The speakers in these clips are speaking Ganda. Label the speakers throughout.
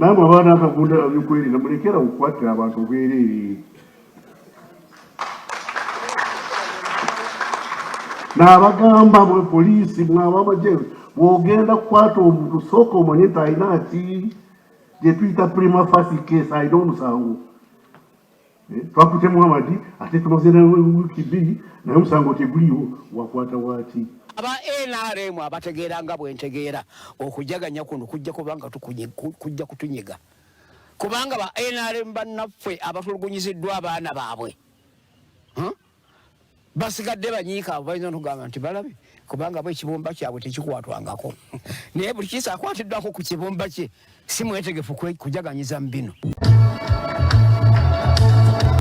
Speaker 1: Namwe abaana akagunda abyokwerinda mulekera okukwatira abantu obwereere. Nabagamba mwe poliisi mwabamagye bwogenda kukwata omuntu sooka omanye nti alina ki gyetuyita prima facie case alina omusango. Eh, twakute Muhammad ate tumaze na wiiki bbiri naye omusango teguliiwo wakwata waaki?
Speaker 2: Aba NRM abategeera nga bwentegeera okujaganya kuno kujja kubanga kujja kutunyega kubanga ba NRM bannaffe abatulugunyiziddwa abaana baabwe basigadde banyiika abo balina okugamba nti balabe kubanga bo ekibumba kyabwe tekikwatwangako naye buli kiisa akwatiddwako ku kibumba kye si mwetegefu kujaganyiza mu bino.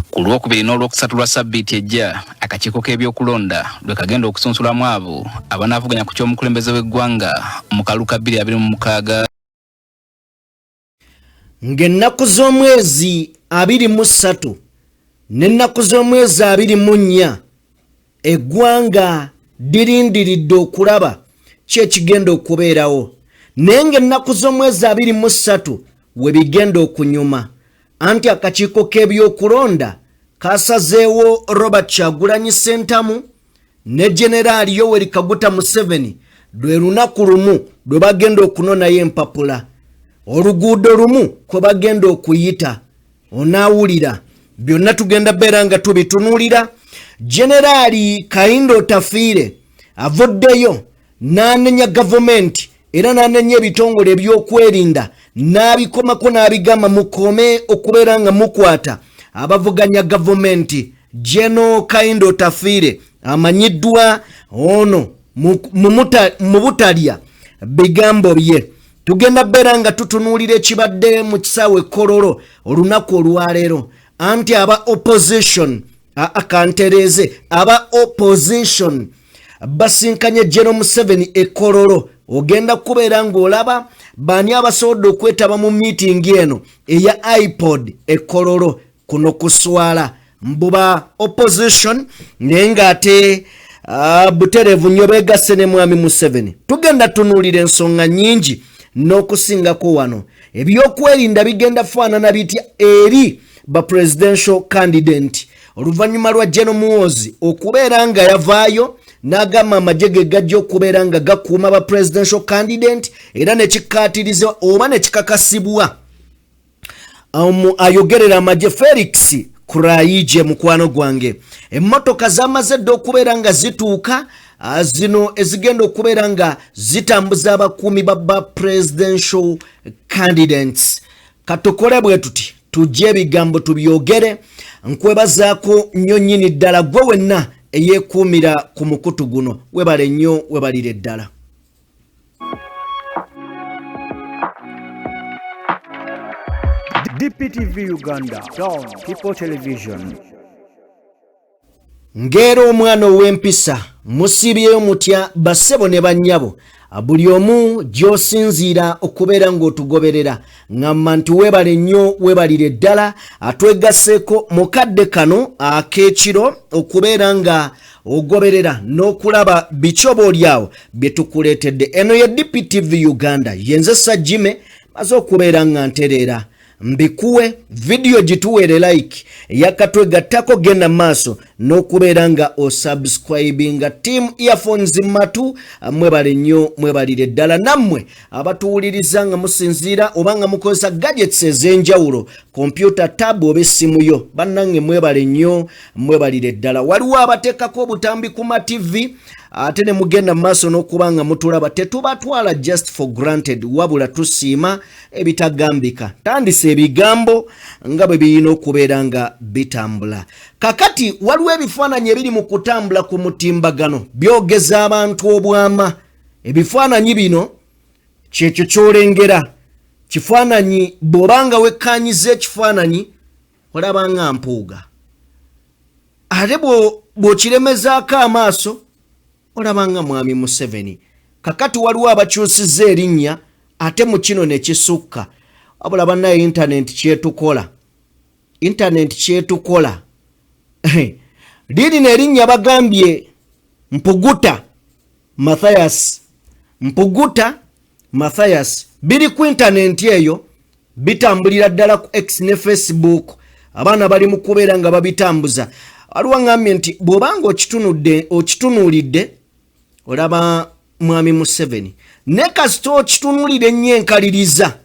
Speaker 3: Ku Lwokubiri n'Olwokusatu lwa ssabbiiti ejja, akakiiko k'ebyokulonda lwe kagenda okusunsulamu abo abanaavuganya ku ky'omukulembeze w'eggwanga mu kalulu ka 2026.
Speaker 4: Ng'ennaku z'omwezi 23 n'ennaku z'omwezi 24 eggwanga lirindiridde okulaba ki ekigenda okubeerawo naye ng'ennaku z'omwezi 23 we bigenda okunyuma anti akakiiko k'ebyokulonda kasazeewo Robert Kyagulanyi Ssentamu ne Generaali Yoweri Kaguta Museveni lwe lunaku lumu lwe bagenda okunonayo empapula oluguudo lumu kwe bagenda okuyita onaawulira byonna tugenda beera nga tubitunuulira Generaali Kahinda Otafiire avuddeyo n'anenya gavumenti era n'anenya ebitongole ebyokwerinda n'abikomako n'abigamba mukome okubeera nga mukwata abavuganya gavumenti. Geno Kahinda Otafiire amanyiddwa ono mu butalya bigambo bye. Tugenda beera nga tutunuulira ekibadde mu kisaawe Kololo olunaku olwaleero anti aba opposition akantereeze aba opposition basinkanye General Museveni e Kololo. Ogenda kubeera ng'olaba baani abasobodde okwetaba mu miitingi eno eya iPod e Kololo. Kuno kuswala mbuba opposition naye ng'ate butereevu nnyo beegasse ne mwami Museveni. Tugenda tunuulira ensonga nnyingi n'okusingako wano. Ebyokwerinda bigenda faanana bitya eri ba presidential candidate oluvannyuma lwa General Muhoozi okubeera nga yavaayo n'agamba amagye ge gajja okubeera nga gakuuma ba presidential candidate era nekikkaatirizibwa oba nekikakasibwa ayogerera amagye Felix Kurayije mukwano gwange. Emmotoka zamaze dda okubeera nga zituuka zino ezigenda okubeera nga zitambuza abakuumi ba presidential candidates. Katukole bwe tuti tujje ebigambo tubyogere. Nkwebazaako nnyo nnyini ddala gwe wenna eyeekuumira ku mukutu guno, webale nnyo, webalire ddala.
Speaker 5: DPTV Uganda, Dawn People Television.
Speaker 4: Ng'era omwana ow'empisa musiibyeyo mutya bassebo ne bannyabo buli omu gy'osinziira okubeera ng'otugoberera ŋŋamba nti weebale nnyo weebalire ddala atwegasseeko mu kadde kano ak'ekiro okubeera nga ogoberera n'okulaba biki oba olyawo bye tukuleetedde. Eno ye DPTV Uganda, yenze Sajime maze okubeera nga ntereera mbikuwe vidiyo gituweere like eyakatwegattako genda maaso n'okubeera nga osubscribinga. Team earphones matu mwebale nnyo mwebalire ddala nammwe abatuwuliriza nga musinziira oba nga mukozesa gadgets ez'enjawulo computer tab oba essimu yo bannange mwebale nnyo mwebalire ddala. Waliwo abateekako obutambi ku ma TV ate ne mugenda mu maaso n'okuba nga mutulaba tetubatwala just for granted wabula tusiima ebitagambika. Tandise ebigambo nga bwe birina okubeera nga bitambula. Kakati waliwo ebifaananyi ebiri mu kutambula ku mutimbagano byogeza abantu obwama. Ebifaananyi bino kyekyo ky'olengera kifaananyi bw'oba nga wekkaanyiza ekifaananyi olaba nga Mpuuga ate bw'okiremezaako amaaso olaba nga mwami Museveni. Kakati waliwo abakyusizza erinnya ate mu kino ne kisukka. Wabula bannaye intanenti kyetukola, intanenti kyetukola. Liirino erinnya bagambye Mpuguta Mathias, Mpuguta Mathias, biri ku intanenti eyo Bitambulira ddala ku X ne Facebook, abaana bali mu kubeera nga babitambuza. Waliwo aŋambye nti bw'obanga okitunudde, okitunuulidde, olaba Mwami Museveni, ne kasita okitunuulira ennyo enkaliriza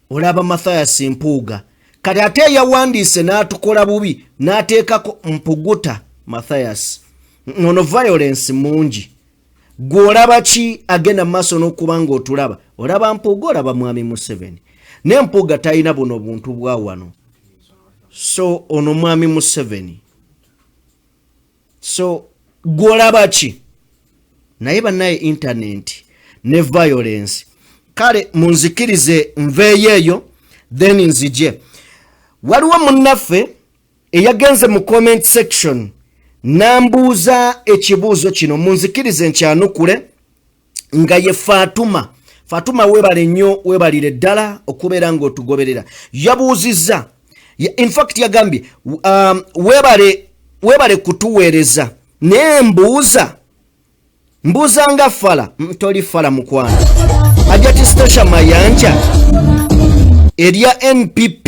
Speaker 4: olaba Mathias Mpuuga. Kati ate eyawandiise n'atukola bubi n'ateekako Mpuguta Mathias, ono violence mungi. Gwe olaba ki agenda mu maaso n'okuba ng'otulaba? Olaba Mpuuga, olaba Mwami Museveni? Naye Mpuuga talina buno buntu bwa wano, so ono Mwami Museveni. So gwe olaba ki? Naye bannaye, internet ne violence. Kale munzikirize nveeyo eyo, then nzije. Waliwo munnaffe eyagenze mu comment section nambuuza ekibuuzo kino, munzikirize nkyanukule, nga ye Fatuma. Fatuma, webale nnyo, webalire ddala okubeera ng'otugoberera. Yabuuzizza, in fact yagambye, webale, webale kutuweereza, naye mbuuza, mbuuza nga fala. Toli fala mukwano. Hajati Stecia Mayanja erya NPP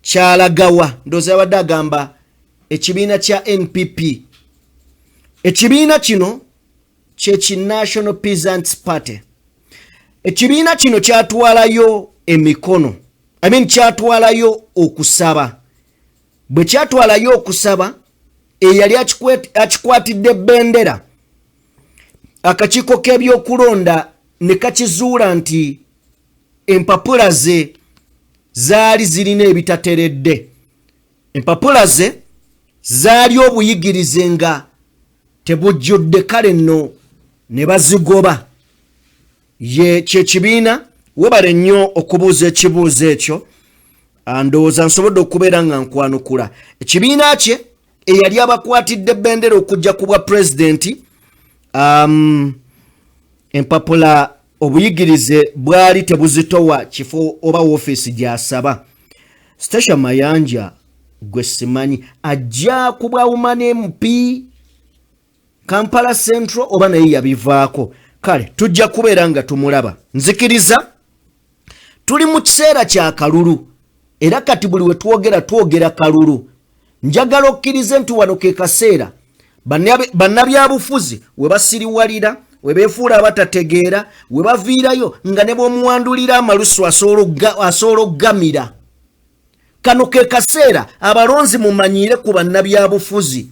Speaker 4: kyalagawa? Ndowooza yabadde agamba ekibiina kya NPP. Ekibiina kino kyeki National Peasants Party. Ekibiina kino kyatwalayo emikono, I mean, kyatwalayo okusaba. Bwe kyatwalayo okusaba, eyali akikwatidde bendera, akakiiko k'ebyokulonda ne kakizuula nti empapula ze zaali zirina ebitateredde, empapula ze zaali obuyigirize nga tebujjudde. Kale nno ne bazigoba. Ye kyekibiina. Webale nnyo okubuuza ekibuuzo ekyo. Ndowooza nsobodde okubeera nga nkwanukula. Ekibiina kye eyali abakwatidde bendera okujja ku bwa pulezidenti, empapula obuyigirize bwali tebuzitowa kifo oba woofiisi gy'asaba. Stecia Mayanja gwe simanyi ajja ku bwa woman MP Kampala Central oba naye yabivaako. Kale tujja kubeera nga tumulaba. Nzikiriza tuli mu kiseera kya kalulu, era kati buli we twogera, twogera kalulu. Njagala okkirize nti wano ke kaseera bannabyabufuzi we basiriwalira, we beefuula abatategeera, we baviirayo nga ne bw'omuwandulira amalusu asobola okugamira. Kano ke kaseera abalonzi mumanyiire ku bannabyabufuzi.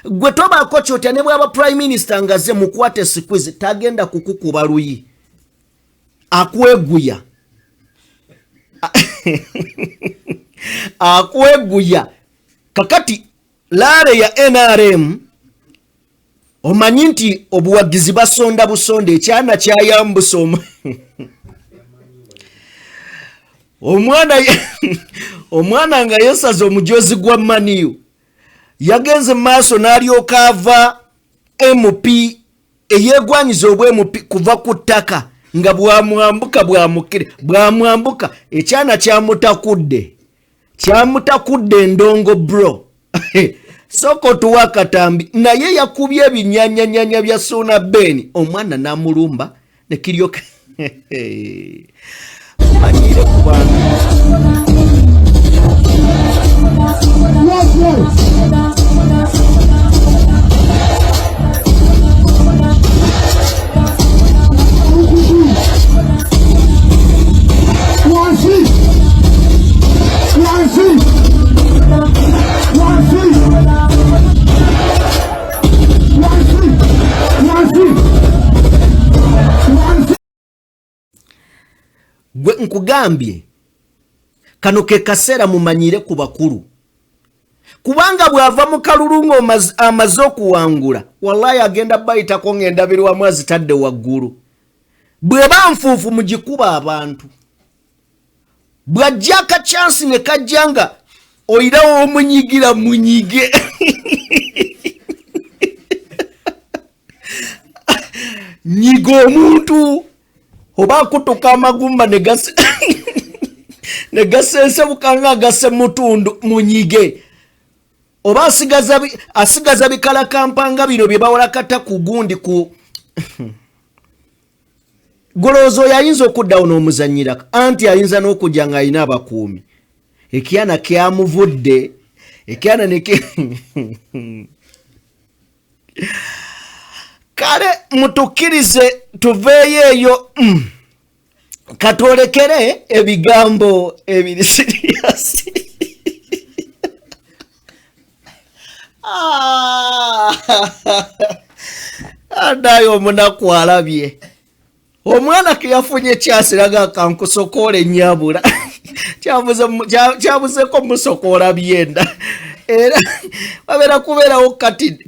Speaker 4: Gwe tobaako kyotya, ne bwaba prime minister nga ze mukwate squeeze, tagenda kukukuba luyi, akweguya, akweguya. Kakati rally ya NRM, omanyi nti obuwagizi basonda busonda. Ekyana kyayambusa omwana nga yesaza omujozi gwa maniyu, yagenze maaso n'alyoka ava MP eyegwanyiza obwa MP kuva ku ttaka nga bwamwambuka, bwamukire, bwamwambuka. Ekyana kyamutakudde, kyamutakudde endongo. Bro, sooka otuwa akatambi. Naye yakubye ebinyanyanyanya bya Suuna Ben, omwana n'amulumba nekiryoka. Manyire ku bantu.
Speaker 1: Wansi! Wansi! Wansi! Wansi! Wansi! Wansi!
Speaker 4: Gwe nkugambye, kano ke kaseera mumanyire ku bakulu, kubanga bw'ava mu kalulu ng'amaze okuwangula, wallahi agenda bayitako ng'endabirwamu azitadde waggulu. Bw'eba nfuufu mugikuba abantu. Bw'ajja akacyansi ne kajja nga oyirawo omunyigira, munyige. Nyiga omuntu oba akutuka amagumba ne gasensebuka nga agase mutundu, munyige. Oba asigaza bikalakampanga bino bye bawalakata ku gundi ku Golowooza oyo ayinza okuddawo n'omuzannyirako, anti ayinza n'okujja ng'alina abakuumi. Ekyana kyamuvudde, ekyana ne kale mutukkirize tuveeyo eyo. Katwolekere ebigambo ebiri siriyasi. Adayo omunaku alabye omwana keyafunye kyasiraga kankusokoola ennyabula kyabuzeko musokoola byenda, era babeera kubeerawo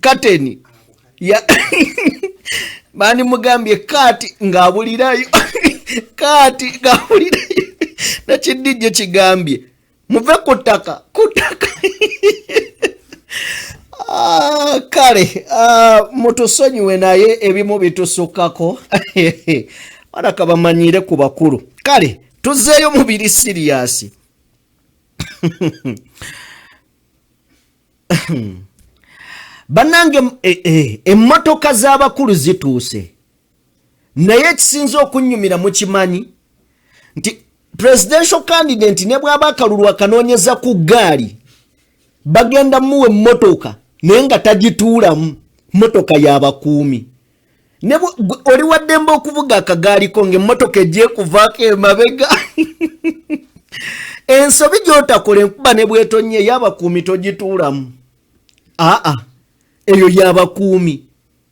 Speaker 4: kateni bandi mugambye kaati ng'abulirayo, kaati ng'abulirayo, nakidijje kigambye muve ku ttaka, ku ttaka. Kale mutusonyiwe, naye ebimu bitusukkako, balaka bamanyire ku bakulu. Kale tuzzeeyo mu biri siriyasi. Bannange, emmotoka z'abakulu zituuse, naye ekisinza okunnyumira, mukimanyi nti presidential candidate ne bw'aba akalulu akanoonyeza ku ggaali, bagenda muwa emmotoka naye nga tagituulamu, mmotoka y'abakuumi. Oli waddembe okuvuga akagaaliko ng'emmotoka ejja ekuvaako emabega. Ensobi gy'otakola, enkuba ne bwetonye, ey'abakuumi togituulamu. Aa, eyo y'abakuumi.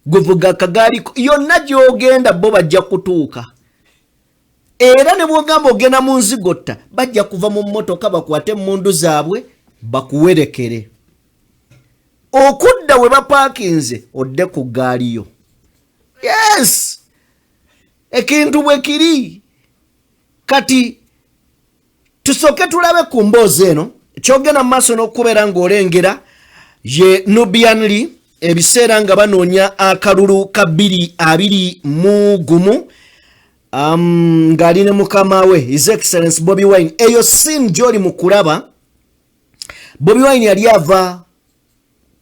Speaker 4: Gwevuga akagaaliko, yonna gy'ogenda bo bajja kutuuka. Era ne bw'ogamba ogenda mu nzigotta, bajja kuva mu mmotoka bakwate emmundu zaabwe bakuwerekere. Okudda we bapaakinze, odde ku ggaaliyo. Yes, ekintu bwe kiri. Kati tusooke tulabe ku mboozi eno. Kyogenda mu maaso n'okubeera ng'olengera ye Nubian Lee, ebiseera nga banoonya akalulu ka 2021, ng'ali ne mukama we His Excellence Bobi Wine. Eyo scene gy'oli mu kulaba, Bobi Wine yali ava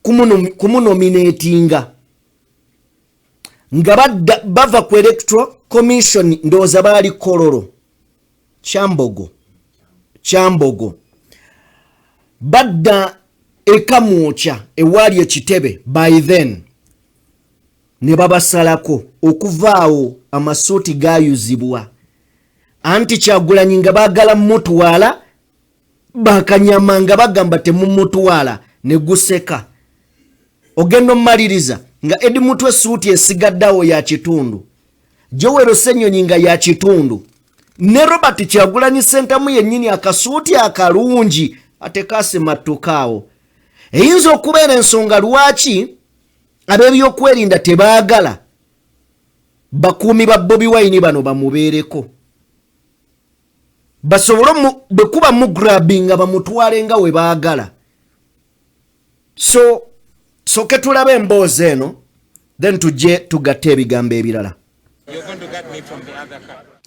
Speaker 4: kumunominatinga nga badda bava ku Electoral Commission, ndowooza baali Kololo, Kyambogo, Kyambogo, badda ekamwokya ewaali ekitebe. By then ne babasalako okuvaawo, amasuuti gayuzibwa, anti Kyagulanyi nga baagala mutwala, bakanyama nga bagamba temumutwala, ne guseka. Ogenda omumaliriza nga Edi Mutwe suuti esigaddeawo ya kitundu, Joel Ssenyonyi nga ya kitundu, ne Robert Kyagulanyi Sentamu yennyini akasuuti akalungi ate kasimattukaawo. Eyinza okubeera ensonga lwaki ab'ebyokwerinda tebaagala bakuumi ba Bobi Wine bano bamubeereko, basobole bwe kuba mugrabinga bamutwale nga we baagala. So soke tulabe emboozi eno, then tujje tugatte ebigambo ebirala.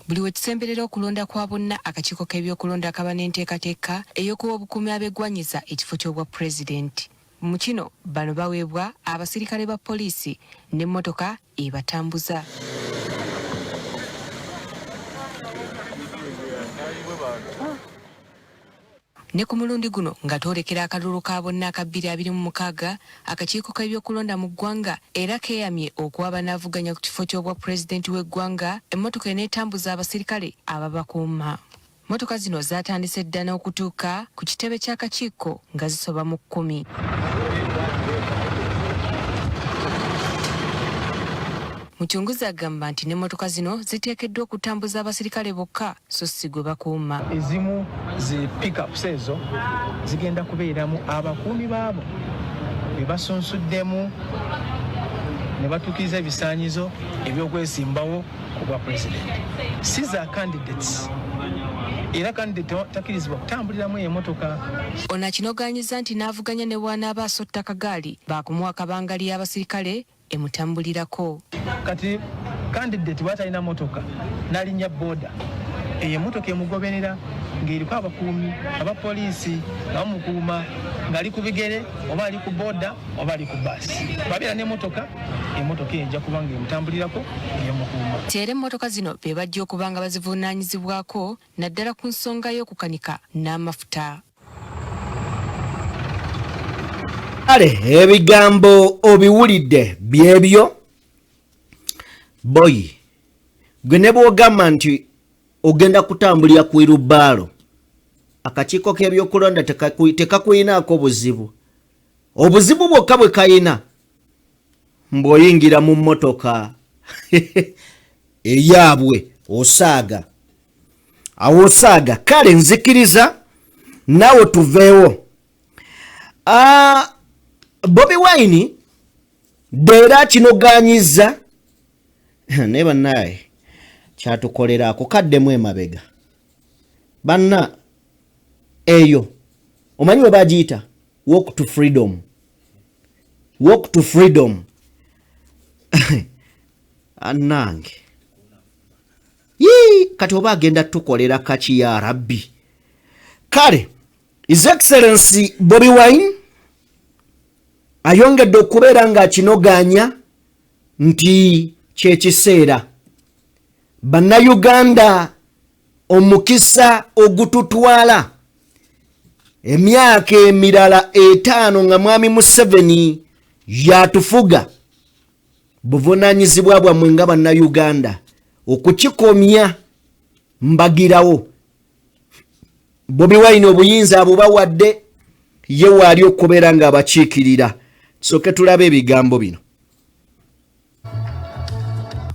Speaker 6: Buli we tusemberera okulonda kwa bonna, akakiiko k'ebyokulonda kaba n'enteekateeka ey'okuwa obukuumi abeegwanyiza ekifo ky'obwa pulezidenti. Mu kino bano baweebwa abasirikale ba poliisi n'emmotoka ebatambuza. Ne ku mulundi guno nga twolekera akalulu ka bonna aka 2026, akakiiko k'ebyokulonda mu ggwanga era keeyamye okuwa abanaavuganya ku kifo ky'obwa pulezidenti w'eggwanga emmotoka eneetambuza abasirikale ababakuuma. Mmotoka zino zaatandise dda n'okutuuka ku kitebe ky'akakiiko nga zisoba mu 10. Mucunguzi agamba nti n'emmotoka zino ziteekeddwa okutambuza abasirikale bokka so si gwe bakuuma.
Speaker 7: Ezimu zi pickups ezo zigenda kubeeramu abakuumi baabo be basunsuddemu ne batuukiriza ebisaanyizo eby'okwesimbawo ku bwa pulezidenti, si za candidates, era candidate takkirizibwa kutambuliramu eyo emotoka.
Speaker 6: Ono akinogaanyizza nti n'avuganya ne bw'anaaba asotta kagaali baakumuwa kabangali y'abasirikale emutambulirako.
Speaker 7: Kati candidate bw'atalina motoka n'alinnya boda, eyo emmotoka emugoberera Ng'eriko abakuumi aba poliisi nga bamukuuma ng'ali ku bigere oba ali ku boda oba ali ku baasi. Babeera n'emmotoka, emmotoka eyo ejja kuba ng'emutambulirako ng'emukuuma.
Speaker 6: Nti era emmotoka zino be bajja okuba nga bazivunaanyizibwako naddala ku nsonga y'okukanika n'amafuta.
Speaker 4: Kale ebigambo obiwulidde byebyo boyi gwe ne bwogamba nti ogenda kutambulira ku irubaalo, akakiiko k'ebyokulonda tekakuyinaako buzibu. Obuzibu bwokka bwe kayina mbw'oyingira mu mmotoka eyaabwe osaaga awo osaaga. Kale nzikiriza naawe tuveewo. Bobi Wine ddeera kinoganyiza naye bannaye kyatukolera ako kaddemu emabega banna eyo omanyi we bagiyita walk to freedom, walk to freedom. Anange yii, kati oba agenda tukolera kaki ya rabbi. Kale His Excellency Bobi Wine ayongedde okubeera ng'akinoganya nti kyekiseera Bannayuganda omukisa ogututwala emyaka emirala 5 nga Mwami Museveni yatufuga. Buvunaanyizibwa bwammwe nga Bannayuganda okukikomya mbagirawo. Bobi Wine obuyinza abubawadde, ye waali okubeera ng'abakiikirira. Tusooke tulabe ebigambo bino.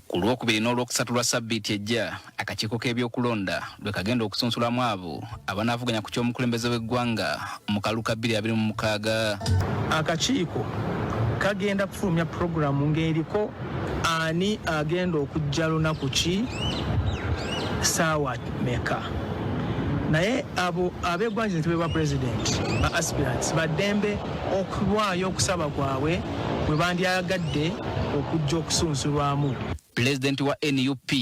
Speaker 3: Ku Lwokubiri n'Olwokusatu lwa ssabbiiti ejja, akakiiko k'ebyokulonda lwe kagenda okusunsulamu abo abanaavuganya ku ky'omukulembeze w'eggwanga mu kalulu ka 2026.
Speaker 7: Akakiiko kagenda kufulumya pulogulaamu ng'eriko ani agenda okujja lunaku ki, ssaawa meka. Naye abo abeegwanyiza entebe bwa pulezidenti ba aspirants ba ddembe okuwaayo okusaba kwabwe bwe bandyagadde okujja okusunsulwamu.
Speaker 3: Pulezidenti wa nup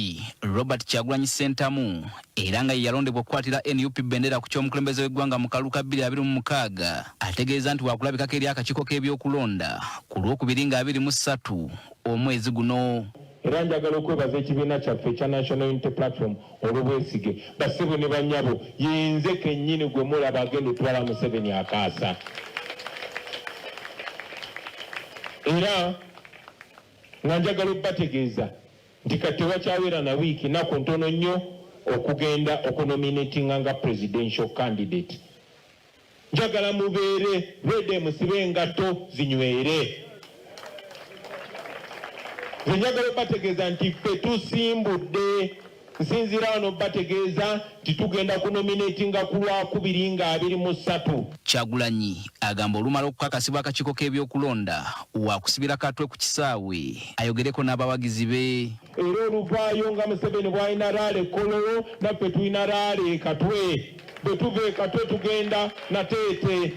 Speaker 3: Robert Kyagulanyi Ssentamu era nga ye yalondebwa okukwatira nup bendera ku ky'omukulembeze w'eggwanga mu kalulu ka 2026 ategeeza nti waakulabikako eri akakiiko k'ebyokulonda ku Lwokubiri nga 23 omwezi guno.
Speaker 8: Era njagala okwebaza ekibiina kyaffe ekya National Unity Platform olw'obwesige. Bassebo ne bannyabo, yenze kennyini gwe mulaba agenda otwala Museveni akaasa. Era nga njagala okubategeeza nti kati tewakyawera na wiiki, nnaku ntono nnyo okugenda okunominatinga nga presidential candidate. Njagala mubeere ready, musibe engatto zinywere. Nze njagala obategeeza nti ffe tusimbudde. Nsinziira wano obategeeza nti tugenda kunominatinga ku Lwakubiri nga 23.
Speaker 3: Kyagulanyi agamba olumala okukakasibwa akakiiko k'ebyokulonda waakusibira Katwe ku kisaawe ayogereko n'abawagizi be.
Speaker 8: Era oluvaayo nga Museveni bw'alina rally e Kololo, naffe tulina rally e Katwe. Bwe tuva e Katwe tugenda Nateete.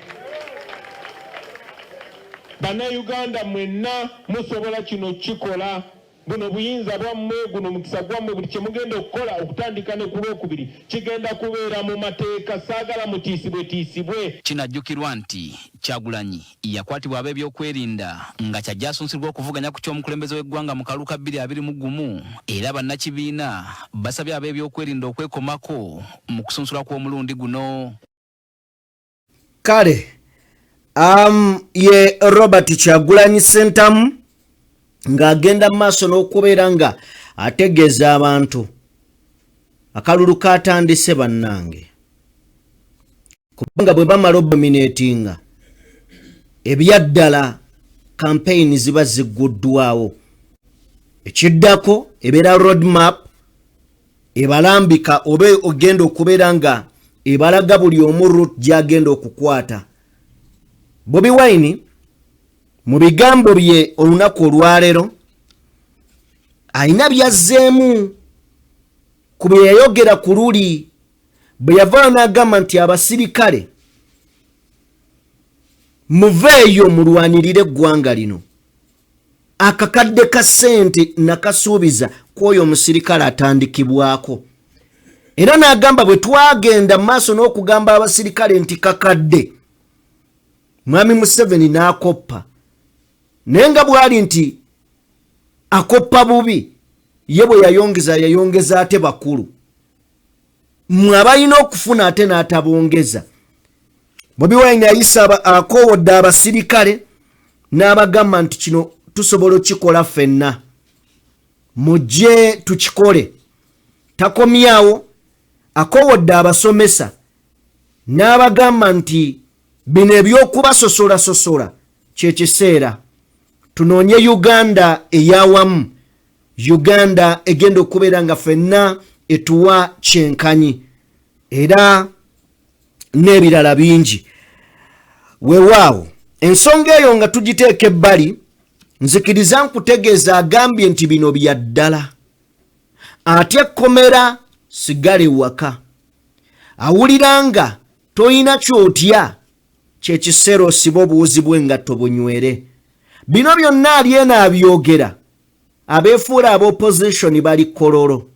Speaker 8: Bannayuganda mwenna musobola kino okukikola. Buno buyinza bwammwe, guno mukisa gwammwe, buli kye mugenda okukola okutandika ne ku Lwokubiri kigenda kubeera mu mateeka. Saagala mutiisibwetiisibwe.
Speaker 3: Kinajjukirwa nti Kyagulanyi yakwatibwa ab'ebyokwerinda nga kyajja asunsulibwa okuvuganya ku ky'omukulembeze w'eggwanga mu kalulu ka 2021 era bannakibiina basabye ab'ebyokwerinda okwekomako mu kusunsula kw'omulundi guno.
Speaker 4: Kale ye Robert Kyagulanyi Ssentamu ng'agenda mu maaso n'okubeera nga ategeeza abantu akalulu kaatandise bannange, kubanga bwe bamala obominatinga ebyaddala kampeyini ziba zigguddwawo, ekiddako ebeera roadmap ebalambika oba ogenda okubeera nga ebalaga buli omu route gy'agenda okukwata. Bobi Wine mu bigambo bye olunaku olwaleero alina byazzeemu ku bye yayogera ku luli bwe yavaayo n'agamba nti abasirikale muveeyo mulwanirire eggwanga lino. Akakadde ka ssente nakasuubiza ku oyo omusirikale atandikibwako. Era n'agamba bwe twagenda mu maaso n'okugamba abasirikale nti kakadde, Mwami Museveni n'akoppa, naye nga bw'ali nti akoppa bubi, ye bwe yayongeza yayongeza ate bakulu mwe abalina okufuna ate n'atabongeza. Bobi Wine ayisa akoowodde abasirikale n'abagamba nti kino tusobola okukikola ffenna, mujje tukikole. Takomyawo, akowodde abasomesa n'abagamba nti bino eby'okubasosolasosola kyekiseera tunoonye Uganda eyawamu, Uganda egenda okubeera nga ffenna etuwa kyenkanyi, era n'ebirala bingi. Weewaawo ensonga eyo nga tugiteeka ebbali, nzikiriza nkutegeeza agambye nti bino bya ddala, atya ekkomera sigala ewaka, awulira nga tolina kyotya, kyekiseera osibe obuwuzi bw'engatto bunywere. Bino byonna ali eno abyogera, abeefuula aba opposition bali kololo.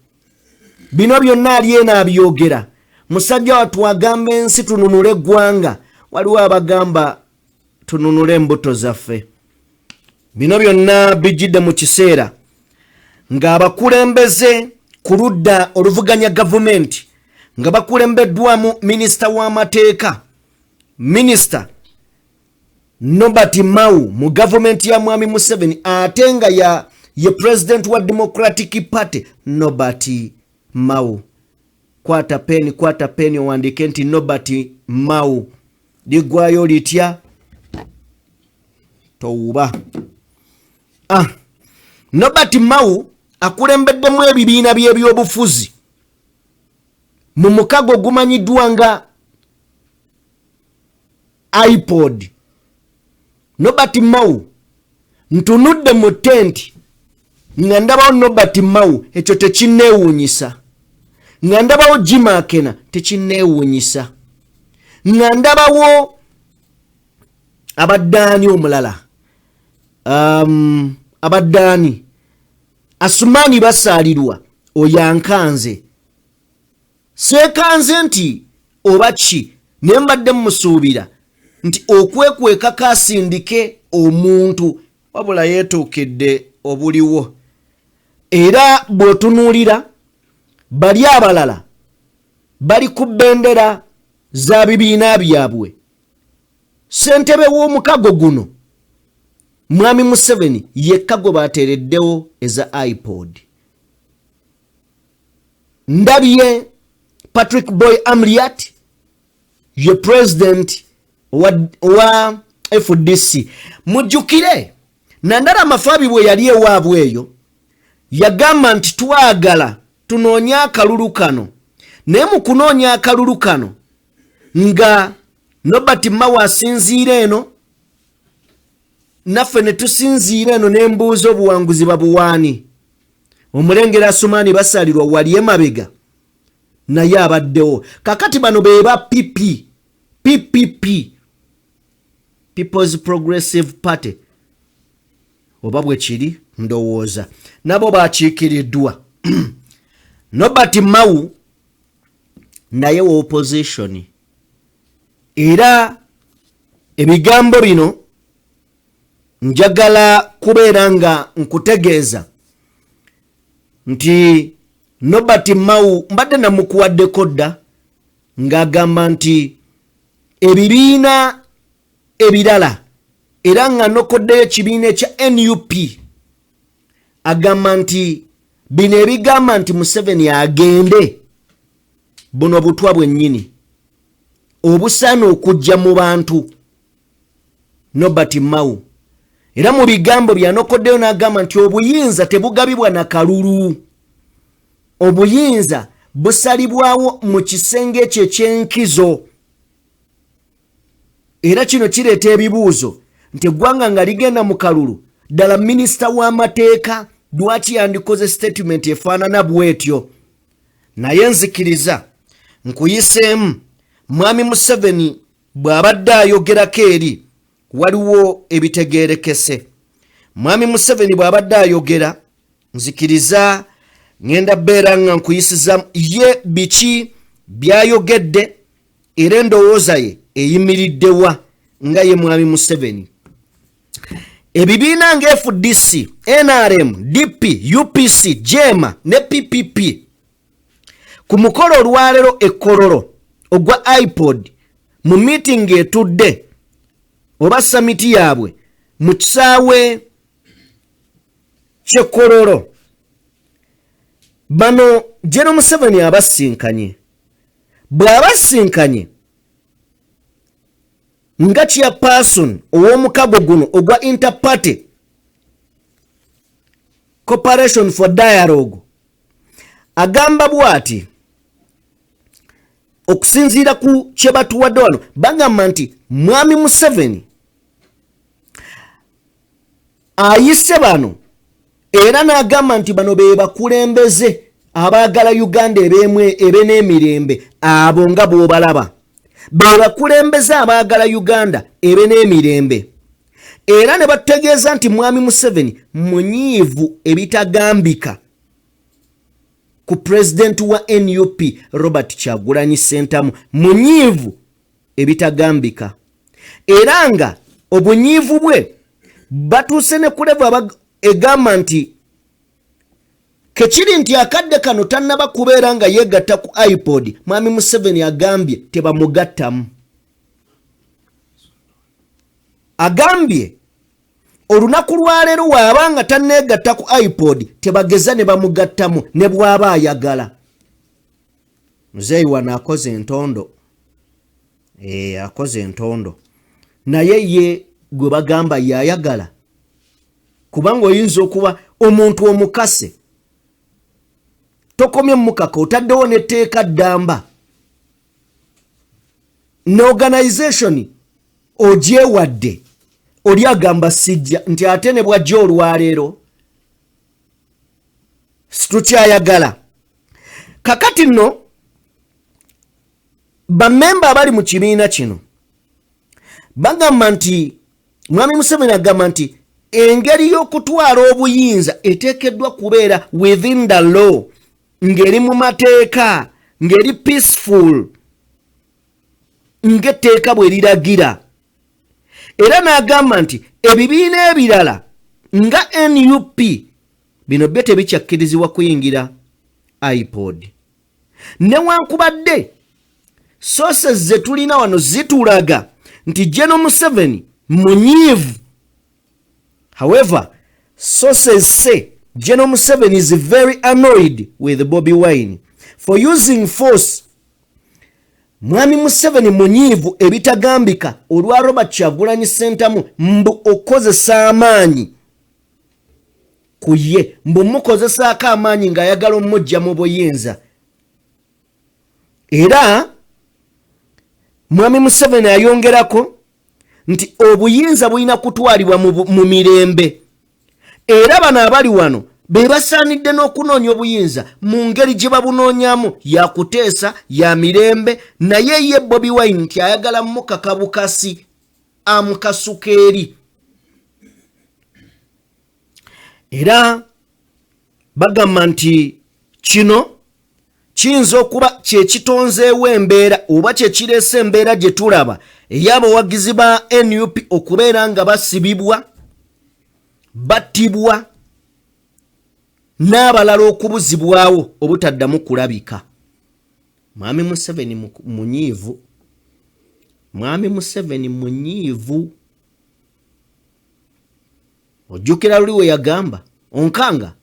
Speaker 4: Bino byonna ali eno abyogera, musajja wattu agamba ensi tununule eggwanga, waliwo abagamba tununule embuto zaffe. Bino byonna bijjidde mu kiseera ng'abakulembeze ku ludda oluvuganya gavumenti nga bakulembeddwamu minisita w'amateeka, minisita Norbert Mao mu gavumenti ya Mwami Museveni, ate nga ye president wa Democratic Party, Norbert Mao. Kwata peni, kwata peni owandiike nti Norbert Mao. Liggwayo litya? Towuba. Norbert Mao akulembeddemu ebibiina by'ebyobufuzi mu mukago ogumanyiddwa nga iPod. Norbert Mao, ntunudde mu tenti nga ndabawo Norbert Mao, ekyo tekinneewuunyisa. Nga ndabawo Jim Akena, tekinneewuunyisa. Nga ndabawo abaddaani omulala, abaddaani Asumaani Basaalirwa, oyo ankanze. Seekanze nti oba ki, naye mbadde mmusuubira nti okwekwekako asindike omuntu, wabula yeetuukidde obuliwo. Era bw'otunuulira bali abalala bali ku bendera za bibiina byabwe. Ssentebe w'omukago guno Mwami Museveni yekka gwe bateereddewo eza iPod. Ndabye Patrick Boy Amriat ye president owa FDC. Mujjukire Nandala Amafaabi bwe yali ewaabwe eyo yagamba nti twagala tunoonye akalulu kano, naye mu kunoonya akalulu kano nga Norbert Mao asinziira eno, naffe ne tusinziira eno, ne mbuuza obuwanguzi babuwaani. Omulengera Asumaani Basalirwa wali emabega naye abaddewo. Kakati bano be ba PP, PPP, People's Progressive Party, oba bwe kiri ndowooza nabo bakiikiriddwa. Norbert Mao naye wa opposition, era ebigambo bino njagala kubeera nga nkutegeeza nti Norbert Mao mbadde namukuwaddeko dda ng'agamba nti ebibiina ebirala, era nga nokoddeyo ekibiina ekya NUP, agamba nti bino ebigamba nti Museveni agende buno butwa bwennyini obusaana okujja mu bantu. Norbert Mao era mu bigambo byanokoddeyo n'agamba nti obuyinza tebugabibwa na kalulu, obuyinza busalibwawo mu kisenge ekyo eky'enkizo. Era kino kireeta ebibuuzo nti eggwanga nga ligenda mu kalulu, ddala minisita w'amateeka lwaki yandikoze statement efaanana bw'etyo? Naye nzikiriza nkuyiseemu Mwami Museveni bw'abadde ayogerako eri waliwo ebitegeerekese. Mwami Museveni bw'abadde ayogera, nzikiriza Ŋŋenda beera nga nkuyisiza ye biki byayogedde era endowooza ye eyimiriddewa nga ye Mwami Museveni. Ebibiina nga FDC, NRM, DP, UPC, JEMA ne PPP ku mukolo olwaleero e Kololo ogwa iPod mu miitingi etudde oba samiti yaabwe mu kisaawe ky'e Kololo. Bano General Museveni abasinkanye. Bw'abasinkanye nga chairperson ow'omukago guno ogwa Interparty Cooperation for Dialogue, agamba bw'ati, okusinziira ku kye batuwadde wano, bagamba nti Mwami Museveni ayise bano era n'agamba nti bano be bakulembeze abaagala Uganda ebe n'emirembe. Abo nga bw'obalaba be bakulembeze abaagala Uganda ebe n'emirembe, era ne batutegeeza nti Mwami Museveni munyiivu ebitagambika ku pulezidenti wa NUP Robert Kyagulanyi Ssentamu, munyiivu ebitagambika, era nga obunyiivu bwe batuuse ne ku level egamba nti kekiri nti akadde kano tannaba kubeera nga yeegatta ku iPod. Mwami Museveni agambye tebamugattamu, agambye olunaku lwaleero waaba nga tanneegatta ku iPod tebageza ne bamugattamu ne bw'aba ayagala. Muzeeyi wano akoze entondo, akoze entondo, naye ye gwe bagamba yayagala, kubanga oyinza okuba omuntu omukase tokomye mukaka, otaddewo netteeka ddamba ne organization ogyewadde, oli agamba sijja, nti ate ne bwajja olwaleero situkyayagala. Kakati nno bammemba abali mu kibiina kino bagamba nti Mwami Museveni agamba nti engeri y'okutwala obuyinza eteekeddwa kubeera within the law, ng'eri mu mateeka, ng'eri peaceful ng'etteeka bwe liragira. Era n'agamba nti ebibiina ebirala nga NUP bino byo tebikyakkirizibwa kuyingira iPod, newankubadde sources ze tulina wano zitulaga nti General Museveni munyiivu. However, sources say General Museveni is very annoyed with Bobi Wine for using force. Mwami Museveni munyiivu ebitagambika olwa Robert Kyagulanyi Ssentamu, mbu okozesa amaanyi ku ye, mbu mukozesaako amaanyi ng'ayagala omujja mu buyinza. Era Mwami Museveni ayongerako nti obuyinza bulina kutwalibwa mu mirembe, era bano abali wano be basaanidde n'okunoonya obuyinza mu ngeri gye babunoonyamu yakuteesa ya mirembe. Naye ye Bobi Wine nti ayagala mukaka bukasi amukasuka eri. Era bagamba nti kino kiyinza okuba kyekitonzeewo embeera oba kyekireese embeera gye tulaba ey'abawagizi ba NUP okubeera nga basibibwa, battibwa, n'abalala okubuzibwawo obutaddamu kulabika. Mwami Museveni munyiivu, Mwami Museveni munyiivu. Ojjukira luli we yagamba onkanga,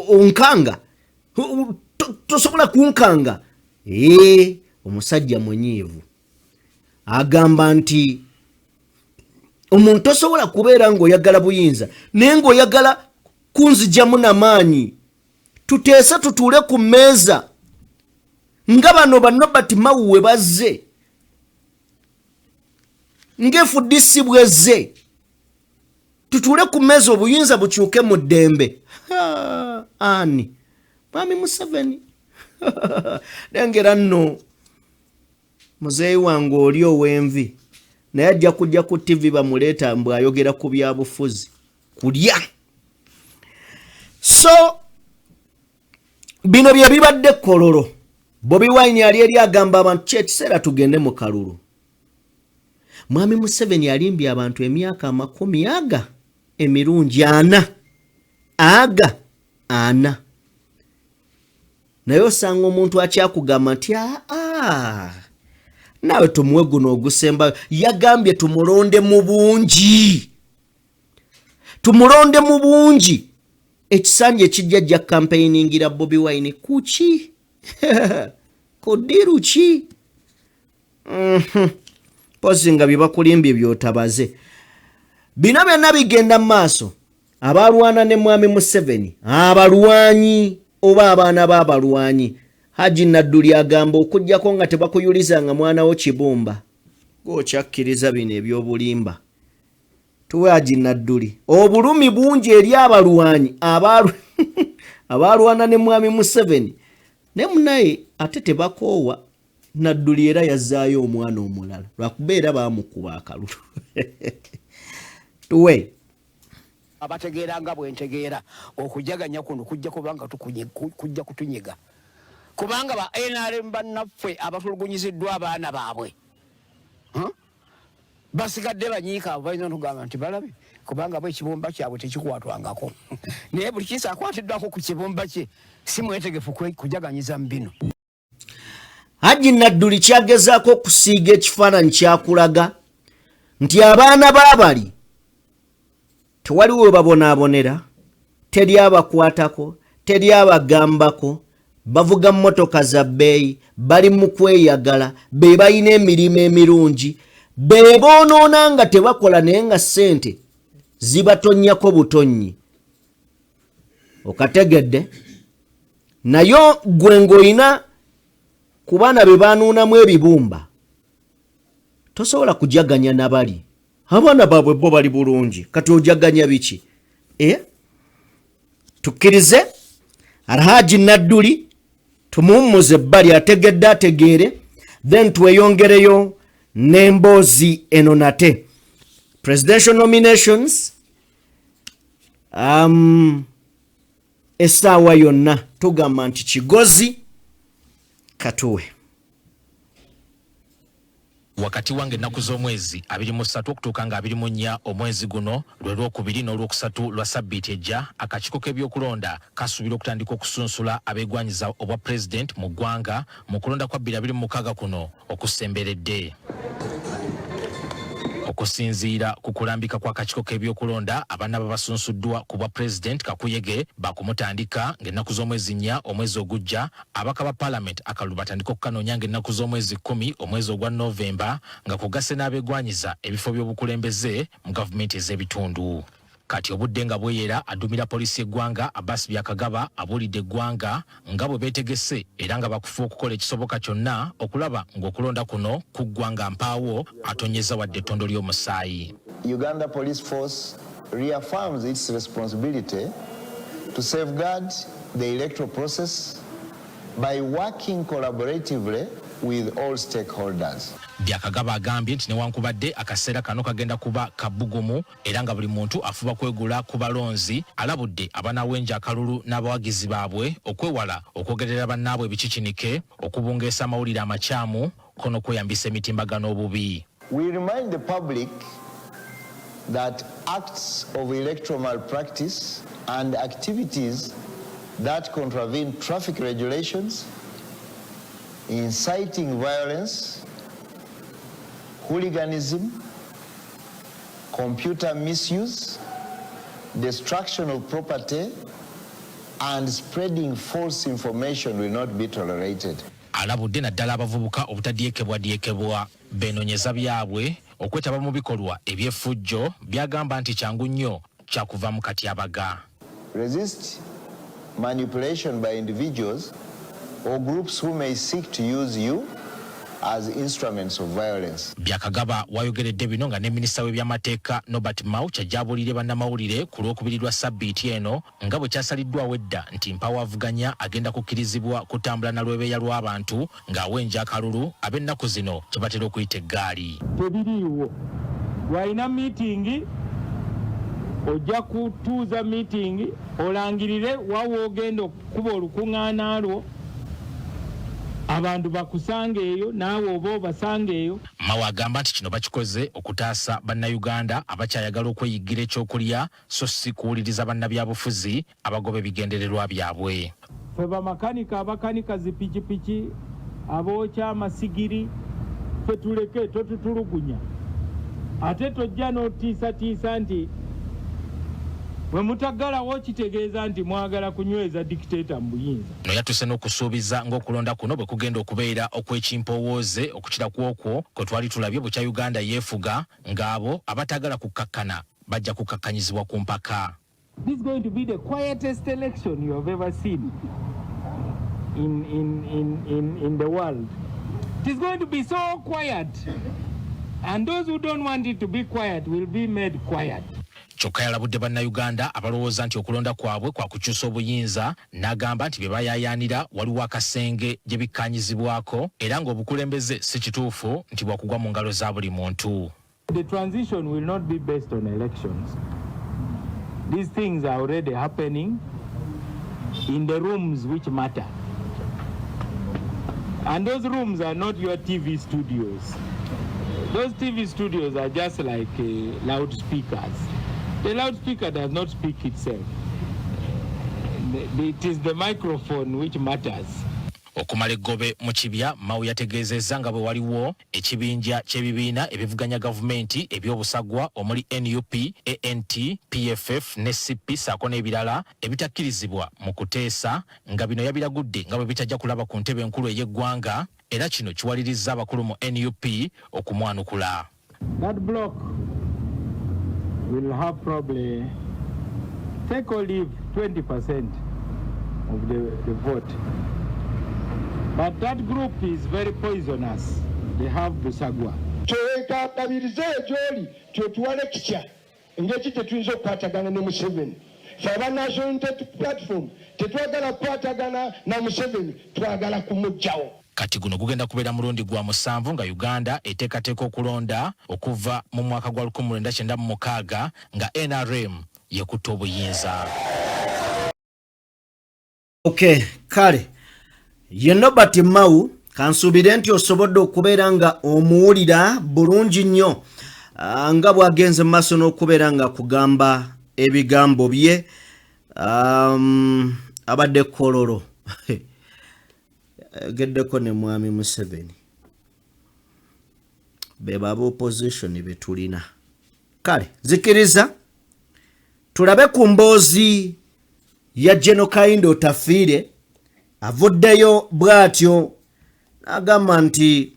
Speaker 4: onkanga, tosobola kunkanga. Omusajja munyiivu, agamba nti omuntu tosobola kubeera ng'oyagala buyinza naye ng'oyagala kunzijamu namaanyi. Tuteese, tutuule ku mmeeza nga bano ba Norbert Mao we bazze, nga FDC bwezze, tutuule ku mmeeza obuyinza bukyuke mu ddembe. Ani Mwami Museveni lengera nno muzeeyi wange oli ow'envi, naye ajja kujja ku TV bamuleeta mbw ayogera ku byabufuzi kulya. So Bino bye bibadde Kololo. Bobi Wine ali eri agamba abantu kyekiseera tugende mu kalulu. Mwami Museveni alimbye abantu emyaka amakumi aga emirungi ana aga ana, naye osanga omuntu akyakugamba nti aa naawe tumuwe guno ogusembayo. Yagambye tumulonde mu bungi, tumulonde mu bungi. Ekisanja ekijja ajja campaigningira Bobi Wine kuki ku deal ki? Pozi nga byebakulimbye byotabaze. Bino byonna bigenda mu maaso. Abalwana ne Mwami Museveni, abalwanyi oba abaana b'abalwanyi, Haji Nadduli agamba okugjako nga tebakuyuliza nga mwana wo kibumba, gokyakkiriza bino ebyobulimba. Tuwe Haji Nadduli. Obulumi bungi eri abalwanyi abalwana ne Mwami Museveni, ne munaye ate tebakoowa. Nadduli era yazzaayo omwana omulala lwakuba era baamukuba akalulu. Tuwe.
Speaker 2: Abategeera nga bwentegeera, okujaganya kuno kujja kubanga kujja kutunyiga, kubanga ba NRM bannaffe abatulugunyiziddwa abaana baabwe basigadde banyiika. Abo balina okugamba nti balabe, kubanga bo ekibumba kyabwe tekikwatwangako, naye buli kiisi akwatiddwako ku kibumba kye si mwetegefu kujaganyiza mu bino.
Speaker 4: Haji Nadduli kyagezaako okusiiga ekifaananyi kyakulaga nti abaana baabali tewaliwo we babonaabonera, teri abakwatako, teri abagambako, bavuga mmotoka za bbeeyi, bali mu kweyagala, be balina emirimu emirungi, be boonoona nga tebakola, naye nga ssente zibatonnyako butonnyi. Okategedde? Naye gwe ng'olina ku baana be banuunamu ebibumba, tosobola kujaganya nabali abaana baabwe bo bali bulungi. Kati ojaganya biki? E, tukkirize Alhaji Nadduli, tumuwummuze ebbali, ategedde ategeere, then tweyongereyo n'emboozi eno nate. Presidential nominations, essaawa yonna tugamba nti Kigozi katuwe.
Speaker 3: Wakati wange ennaku z'omwezi 23 okutuuka nga 24 omwezi guno, lwe Lwokubiri n'Olwokusatu lwa ssabbiiti ejja, akakiiko k'ebyokulonda kasuubira okutandika okusunsula abeegwanyiza obwa pulezidenti mu ggwanga mu kulonda kwa 2026 kuno okusemberedde. Okusinziira ku kulambika kw'akakiiko k'ebyokulonda, abanaba basunsuddwa ku bwa pulezidenti kakuyege bakumutandika ng'ennaku z'omwezi 4 omwezi ogujja. Ababaka ba palamenti akalulu batandika okukanoonya ng'ennaku z'omwezi 10 omwezi ogwa Novemba, nga kw'ogasse n'abeegwanyiza ebifo by'obukulembeze mu gavumenti ez'ebitundu. Kati obudde nga bweyera, aduumira poliisi y'eggwanga Abbas Byakagaba abuulidde eggwanga nga bwe beetegese era nga bakufuba okukola ekisoboka kyonna okulaba ng'okulonda kuno kuggwa nga mpaawo atonnyezza wadde ettondo ly'omusaayi.
Speaker 9: Uganda Police Force reaffirms its responsibility to safeguard the electoral process by working collaboratively with all stakeholders.
Speaker 3: Byakagaba agambye nti newankubadde akaseera kano kagenda kuba kabugumu era nga buli muntu afuba kwegula ku balonzi, alabudde abanawenja akalulu n'abawagizi baabwe okwewala okwogerera bannaabwe ebikikinike, okubungeesa amawulire amakyamu ko n'okweyambisa emitimbagano obubi.
Speaker 9: We remind the public that acts of electoral malpractice and activities that contravene traffic regulations, inciting violence, hooliganism, computer misuse, destruction of property, and spreading false information will not be tolerated.
Speaker 3: Alabudde naddala abavubuka obutadyekebwadyekebwa beenonyeza byabwe okwetaba mu bikolwa eby'effujjo by'agamba nti kyangu nnyo kyakuva mu katyabaga.
Speaker 9: Resist manipulation by individuals or groups who may seek to use you as instruments of violence.
Speaker 3: Byakagaba wayogeredde bino nga ne minisita w'ebyamateeka Norbert Mao kyajja abuulire bannamawulire ku Lwokubiri lwa ssabbiiti eno nga bwe kyasaliddwawo edda nti mpaawo avuganya agenda kukkirizibwa kutambula na lwebeeya lw'abantu ng'awenja akalulu ab'ennaku zino kye batera okuyita eggaali.
Speaker 10: Tebiriiwo, lwalina miitingi.
Speaker 8: Ojja kutuuza meeting olangirire wa w'ogenda okukuba olukuŋŋaana lwo, abantu bakusange eyo naawe oba obasange eyo.
Speaker 10: Mao agamba nti kino bakikoze okutaasa Bannayuganda abakyayagala okweyiggira ekyokulya so ssi kuwuliriza bannabyabufuzi abagoba ebigendererwa byabwe.
Speaker 8: Ffe bamakanika abakanika zi pikipiki, abookya amasigiri, ffe tuleke totutulugunya ate tojja n'otiisatiisa nti bwe mutaggalawo kitegeeza nti mwagala kunyweza dictator mu buyinza.
Speaker 10: Ono yatuuse n'okusuubiza ng'okulonda kuno bwe kugenda okubeera okw'ekimpowooze okukira kw'okwo kwe twali tulabye bukya Uganda yeefuga ng'abo abataagala kukkakkana bajja kukkakkanyizibwa ku mpaka.
Speaker 8: This is going to be the quietest election you have ever seen in the world. It is going to be so quiet. And those who don't want it to be quiet will be made quiet.
Speaker 10: Kyokka yalabudde Bannayuganda abalowooza nti okulonda kwabwe kwa kukyusa obuyinza n'agamba nti bye bayaayaanira waliwo akasenge gye bikkaanyizibwako era ng'obukulembeze si kituufu nti bwakugwa mu ngalo za buli muntu.
Speaker 8: The transition will not be based on elections. These things are already happening in the rooms which matter. And those rooms are not your TV studios. Those TV studios are just like loudspeakers. The loudspeaker does not speak itself. It is the microphone which matters.
Speaker 10: Okumala eggobe mu kibya, Mao yategeezezza nga bwe waliwo ekibinja ky'ebibiina ebivuganya gavumenti eby'obusagwa omuli nup, ANT, PFF ne CP ssaako n'ebirala ebitakkirizibwa mu kuteesa nga bino yabiragudde nga bwe bitajja kulaba ku ntebe enkulu ey'eggwanga era kino kiwalirizza abakulu mu nup okumwanukula.
Speaker 8: That block will have probably take or leave 20% of the vote. But that group is very poisonous. They have Busagwa.
Speaker 11: Twekakabirize gy'oli tyotuwa lecture engeri tetuyinza okukwatagana ne Museveni. Ffe aba National Unity Platform tetwagala kukwatagana na Museveni, twagala kumuggyawo.
Speaker 10: Kati guno gugenda kubeera mulundi gwa musanvu nga Uganda eteekateeka okulonda okuva mu mwaka gwa 1996 nga NRM yekutte obuyinza.
Speaker 4: Okay, kale ye Nobert Mao kansuubire nti osobodde okubeera nga omuwulira bulungi nnyo nga bw'agenze mu maaso n'okubeera nga kugamba ebigambo bye. Abadde Kololo ageddeko ne Mwami Museveni be baba opposition be tulina. Kale nzikiriza tulabe ku mboozi ya General Kahinda Otafiire avuddeyo bw'atyo n'agamba nti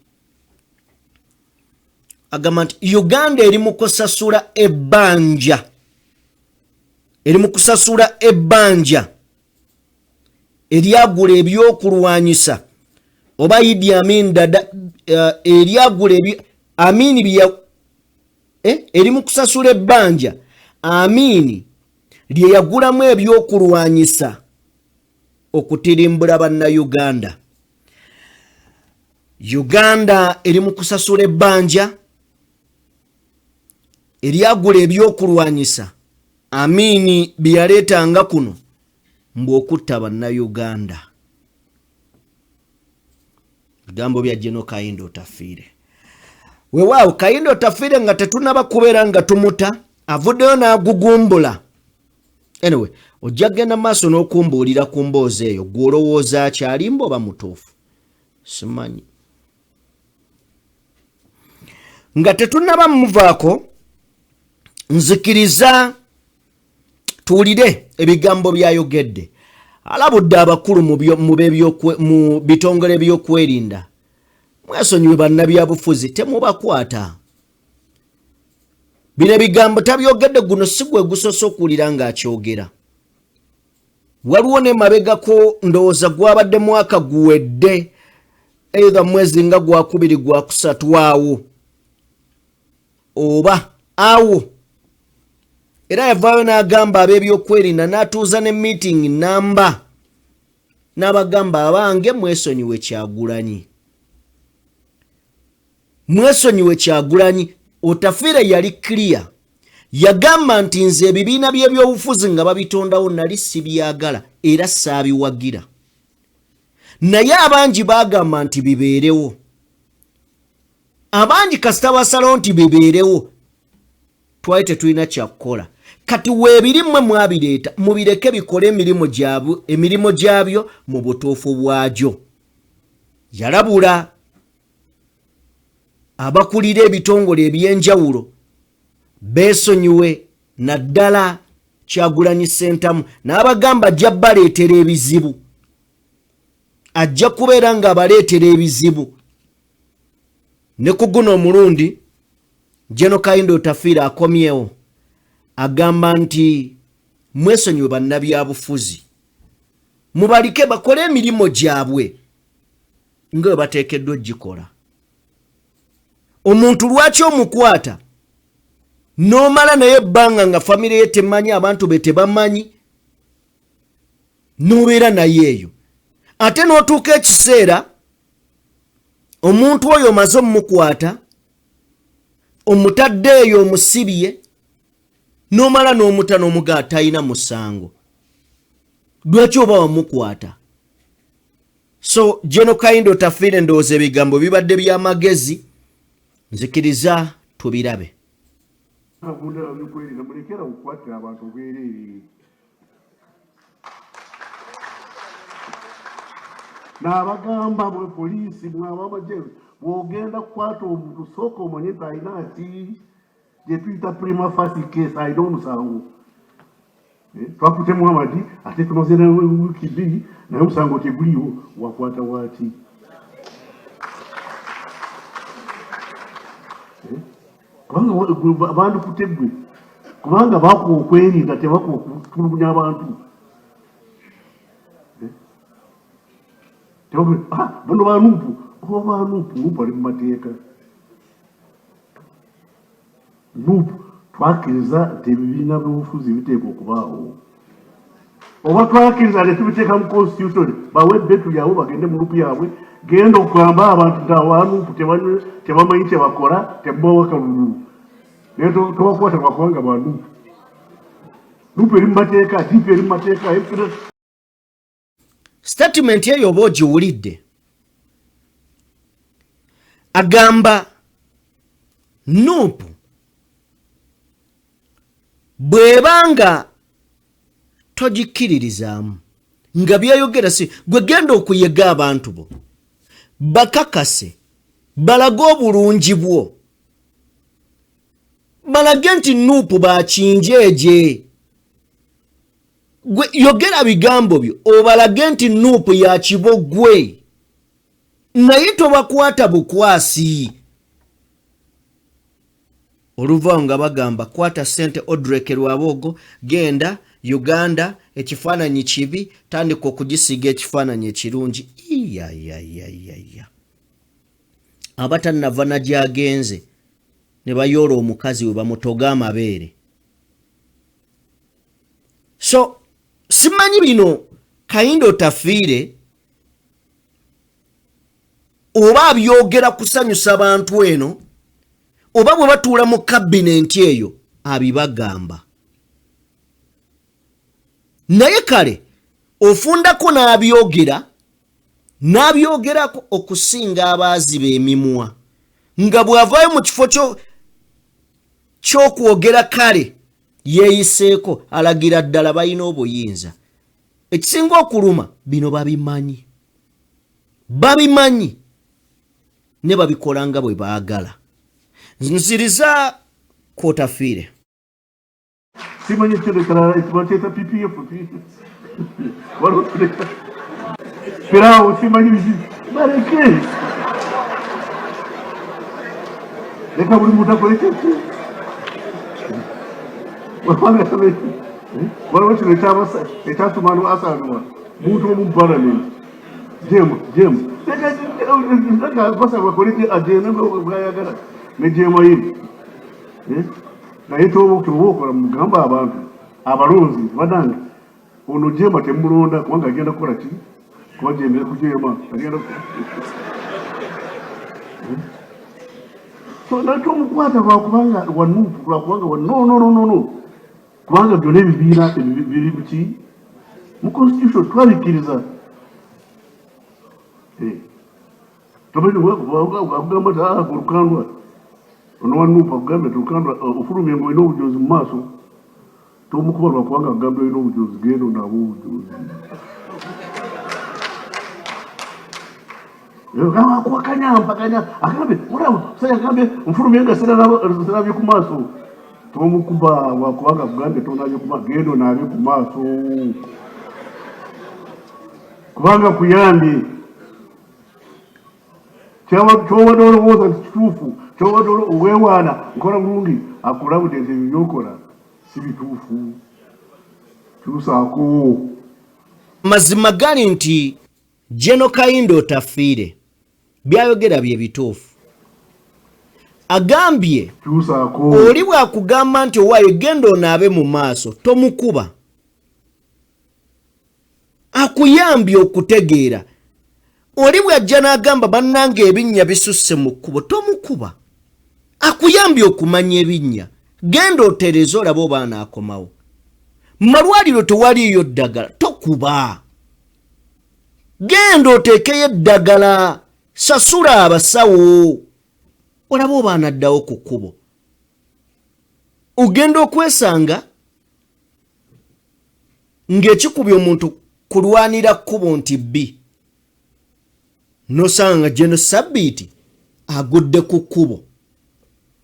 Speaker 4: Uganda eri mu kusasula ebbanja, eri mu kusasula ebbanja eryagula ebyokulwanyisa oba Idi Amin Dada eryagula Amin bya eri mu kusasula ebbanja Amin lye yagulamu ebyokulwanyisa okutirimbula bannayuganda. Uganda eri mu kusasula ebbanja eryagula ebyokulwanyisa Amini bye yaleetanga kuno mbu okutta bannayuganda. Bigambo bya General Kahinda Otafiire. Weewaawo Kahinda Otafiire nga tetunnaba kubeera nga tumuta avuddeyo n'agugumbula. Anyway, ojja kugenda maaso n'okumbuulira ku mboozi eyo gw'olowooza akyalimba oba mutuufu simanyi. Nga tetunnaba muvaako nzikiriza tuwulire ebigambo by'ayogedde. Alabudde abakulu mu bitongole by'okwerinda, mwesonyiwe bannabyabufuzi temubakwata. Bino ebigambo tabyogedde guno si gwe gusoose okuwulira ng'akyogera. Waliwo ne mabegako ndowooza gwabadde mwaka guwedde either mwezi nga gwakubiri gwakusatu awo oba awo, era yavaayo n'agamba ab'ebyokwerinda n'atuuza ne meeting namba n'abagamba abange mwesonyiwe Kyagulanyi, mwesonyiwe Kyagulanyi. Otafiire yali clear, Yagamba nti nze ebibiina by'ebyobufuzi nga babitondawo nali sibyagala era saabiwagira, naye abangi baagamba nti bibeerewo. Abangi kasita basalawo nti bibeerewo, twali tetulina kyakukola. Kati weebiri mmwe mwabireeta, mubireke bikole emirimu gyabyo mu butuufu bwagyo. Yalabula abakulira ebitongole eby'enjawulo beesonyiwe naddala Kyagulanyi Ssentamu, n'abagamba ajja baleetera ebizibu, ajja kubeera ng'abaleetera ebizibu. Ne ku guno omulundi General Kahinda Otafiire akomyewo agamba nti mwesonyiwe bannabyabufuzi, mubalike bakole emirimu gyabwe nga bwe bateekeddwa okugikola. Omuntu lwaki omukwata n'omala naye ebbanga nga famire ye temanyi, abantu be tebamanyi, n'obeera naye eyo, ate n'otuuka ekiseera omuntu oyo omaze omukwata, omutadde eyo omusibye, n'omala n'omuta n'omugaa talina musango, lwaki oba wamukwata? So General Kahinda Otafiire, ndowooza ebigambo bibadde by'amagezi, nzikiriza tubirabe.
Speaker 1: Mulekera okukwatira abantu obwereere. N'abagamba mwe poliisi, mwe ab'amagye, bw'ogenda kukwata omuntu sooka omanye nti alina ki, gye tuyita prima facie case, alina omusango. Twakutte Muhammad ate tumaze ne wiiki bbiri naye omusango teguliiwo, wakwata waaki? Kubanga bandikutte ggwe, kubanga bakuwa okwerinda, tebakuwa okutulugunya abantu. Bano ba Nuupu, oba ba Nuupu, Nuupu ali mu mateeka. Nuupu twakkiriza nti ebibiina by'obufuzi biteekwa okubaawo, oba twakkiriza ne tubiteeka mu constitution, bawe ebbetu lyabwe bagende mu nuupu yaabwe. Genda okugamba abantu nti aba Nuupu tebamanyi kye bakola, temubawa kalulu, naye tobakwata lwakubanga ba Nuupu. Nuupu eri mu mateeka, DP eri mu mateeka.
Speaker 4: Statement eyo oba ogiwulidde, agamba Nuupu bw'ebanga togikkiririzaamu nga byeyogera si gwe, genda okuyega abantu bo bakakase, balage obulungi bwo, balage nti Nuupu bakinjeeje. Gwe yogera bigambo byo obalage nti Nuupu ya kibogwe, naye tobakwata bukwasi. Oluvaawo nga bagamba kwata ssente Odrek Rwabwogo, genda Uganda, ekifaananyi kibi, tandika okugisiiga ekifaananyi ekirungi. Iyayayayaya, aba tannava na gy'agenze ne bayoola omukazi we bamutoga amabeere. So simanyi bino Kahinda Otafiire oba abyogera kusanyusa bantu eno, oba bwe batuula mu kabinenti eyo abibagamba. Naye kale ofundako n'abyogera n'abyogerako okusinga abaaziba emimwa nga bw'avaayo mu kifo ky'okwogera kale yeeyiseeko alagira ddala balina obuyinza. Ekisinga okuluma bino babimanyi, babimanyi ne babikola nga bwe baagala. Nziriza kwotafiire.
Speaker 1: Simanyi kino ekirala bakyeta PPF, waliwo tuleka piraawo, simanyi biki, baleke, leka buli muntu akole kyeki. Waliwo kino ekyasumanu asanwa muntu omu mu palamenti, jema jema, leka basaba bakole agende bwayagala ne jema ye. Naye kyoba okola mugamba abantu abalonzi banange, ono jema temulonda kubanga agenda kukola ki, kuba jemere kujema agenda. So nakyomukwata lwakubanga wa Nup, lwakubanga wa no no no no no, kubanga byonna ebibiina biri muki mu constitution twabikkiriza. Eh. Akugamba nti ah, olukandwa ono wa Nup akugambye nti olukandwa eh, ofulumye nga olina obujozi mu maaso, tomukuba lwakubanga akugambye olina obujozi, genda onaabe obujozi. Akuwakanya mpakanya agambye olaba musajja agambye nfulumye nga sirabye ku maaso, tomukuba lwakubanga akugambye tonabye ku maaso, genda onaabe ku maaso kubanga kuyambye. Kyobadde olowooza nti kituufu, kyobadde weewaana nkola bulungi, akulabudde nti ebyo byokola si bituufu, kyusaako.
Speaker 4: Mazima gali nti Geno Kahinda Otafiire byayogera bye bituufu. Agambye oli bw'akugamba nti owaaye genda onaabe mu maaso, tomukuba. Akuyambye okutegeera. Oli bw'ajja n'agamba bannange ebinnya bisusse mu kkubo, tomukuba. Akuyambye okumanya ebinnya, genda otereeze olabe oba anaakomawo. Mu malwaliro tewaliiyo ddagala, tokuba. Genda oteekeyo eddagala, sasula abasawo olabe oba anaddawo ku kkubo. Ogenda okwesanga ng'ekikubya omuntu kulwanira kkubo nti bbi, nosanga nga Geno Sabbiiti agudde ku kkubo.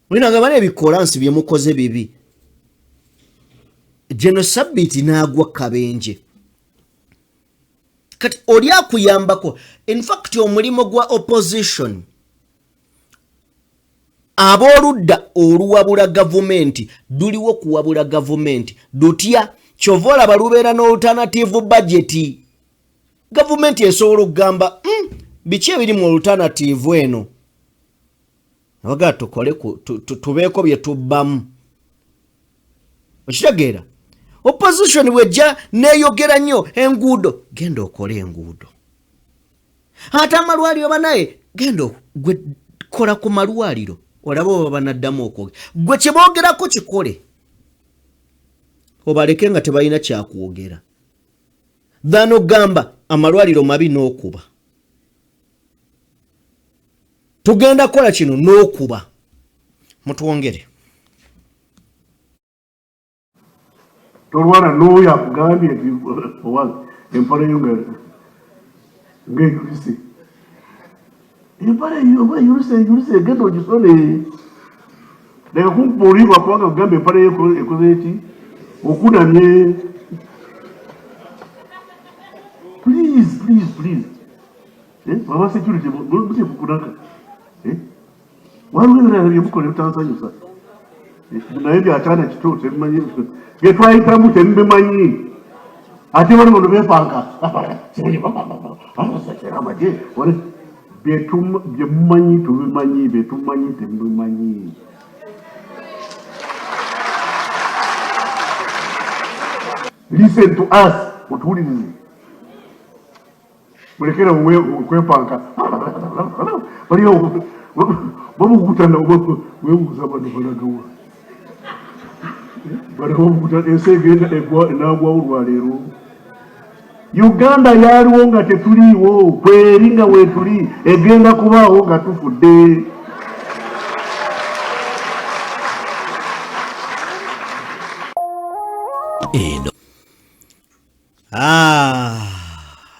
Speaker 4: Olina gamba ebikolansi bye mukoze bibi. Geno Sabbiiti n'agwa kabenje. Kati oli akuyambako. In fact omulimu gwa opposition, ab'oludda oluwabula gavumenti luliwo kuwabula gavumenti lutya. Kyova olaba lubeera n'alternative budget. Gavumenti esobola okugamba biki ebiri mu alternative eno, abagaa tukole tubeeko bye tubbamu. Okitegeera? Opposition bwejja neeyogera nnyo enguudo, genda okole enguudo. Ate amalwaliro banaye, genda gwe kola ku malwaliro olabe oba banaddamu okwogera. Gwe kye boogerako kikole, obaleke nga tebalina kyakwogera. Than ogamba amalwaliro mabi n'okuba tugenda kukola kino n'okuba. Mutwongere.
Speaker 1: Tolwana n'oyo akugambye nti owange empale yo ng'eyulise, empale eyo oba eyulise, eyulise, egenda ogisone. Leka kunkuba oli lwakubanga akugambye empale yo ekoze eki okunamye. Please, please, please. Aba security mutye kukunaka. Waliwo ebirala byemukola ebitansanyusa, naye byakyana kito tebimanyi byetwayitamu, temubimanyi. Ate bali bano bepanka amagye, byemumanyi tubimanyi, byetumanyi temubimanyi. Listen to us, mutuwulirize, mulekere okwepanka. Baliyo babukutana, webuuza bano balagawa, bano babukutana, ensi egenda enagwawo olwaleero. Uganda yaliwo nga tetuliiwo, kweri nga wetuli, egenda kubaawo nga tufudde.
Speaker 4: Eno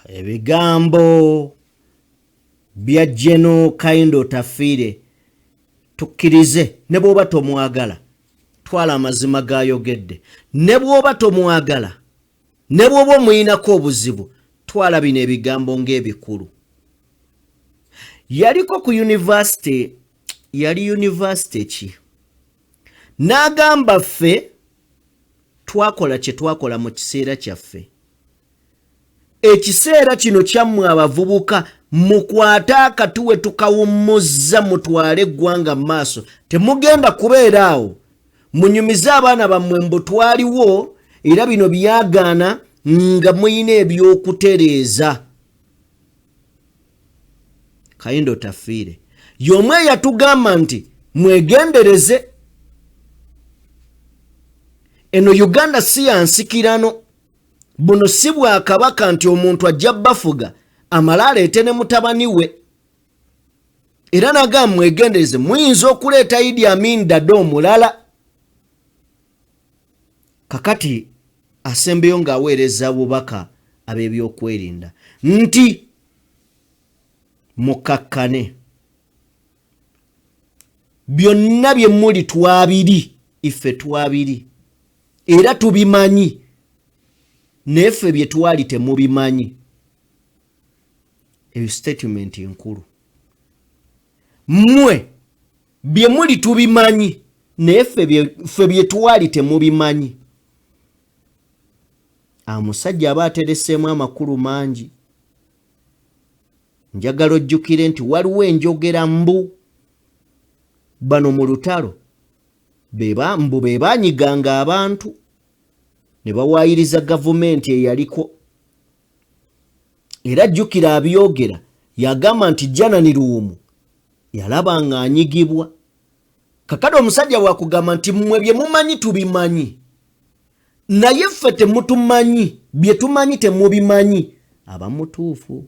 Speaker 4: ebigambo bya Geno Kahinda Otafiire tukkirize, ne bw'oba tomwagala twala amazima g'ayogedde, ne bw'oba tomwagala, ne bw'oba omuyinako obuzibu, twala bino ebigambo ng'ebikulu. Yaliko ku university, yali university ki, n'agamba ffe twakola kye twakola mu kiseera kyaffe. Ekiseera kino kyammwe abavubuka, mukwate akatuwe tukawummuzza, mutwale eggwanga mu maaso. Temugenda kubeera awo munyumize abaana bammwe mbu twaliwo era bino byagaana, nga muyina ebyokutereeza. Kahinda Otafiire y'omu eyatugamba nti Mwegendereze, eno Uganda si ya nsikirano. Buno si bwakabaka nti omuntu ajja bafuga amale aleete ne mutabani we. Era nagamba mwegendereze, muyinza okuleeta Idi Amin Dada omulala. Kakati asembeyo ng'aweereza bubaka ab'ebyokwerinda nti mukakkane, byonna bye muli twabiri, iffe twabiri era tubimanyi, naye ffe bye twali temubimanyi. Eyo statement nkulu. Mmwe bye muli tubimanyi, naye ffe bye twali temubimanyi. Amusajja aba atereseemu amakulu mangi. Njagala ojjukire nti waliwo enjogera mbu bano mu lutalo mbu be banyiganga abantu ne bawaayiriza gavumenti eyaliko. Era jjukira abyogera yagamba nti Janani Luwumu yalaba ng'anyigibwa. Kakati omusajja bw'akugamba nti mmwe bye mumanyi tubimanyi, naye ffe temutumanyi, bye tumanyi temubimanyi, aba mutuufu.